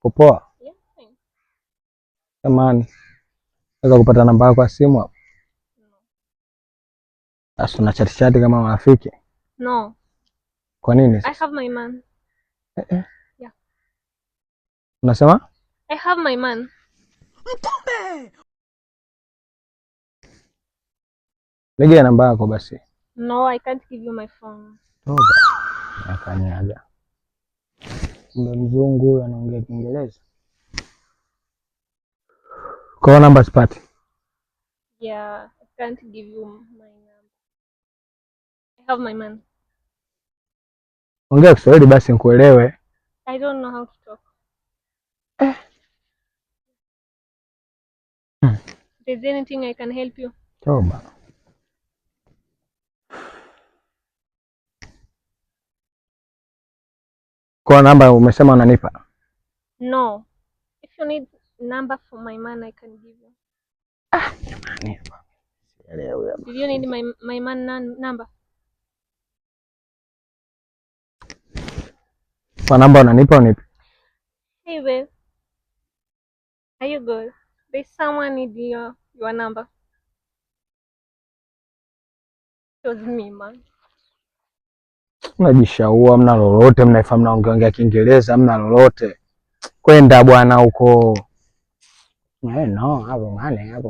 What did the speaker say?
Popoa. Yeah, fine. Samahani. Naweza kupata namba yako ya simu hapo? No. Sasa una chat chat kama marafiki. No. Kwa nini I sasa? have my man. Eh, eh. Yeah. Unasema? I have my man. Legea namba yako basi. No, I can't give you my phone. Toba. Akanyaga. Kumbe mzungu huyu anaongea Kiingereza. Kwa hiyo namba sipati. Yeah, I can't give you my number. I have my man. Ongea Kiswahili basi nikuelewe. I don't know how to talk. There's anything I can help you? Toba. Kwa namba umesema unanipa? No. If you need number for my man, I can give you. Jamani, hapa. Sielewi hapa. Did you need my man number? Kwa namba unanipa unipi? Hey babe. Are you good? There's someone need your number. It was me, man. Mnajishaua, mna lolote, mnaifa mnaongeongea Kiingereza, mna lolote. Kwenda bwana huko. Eh, no, hapo mane hapo.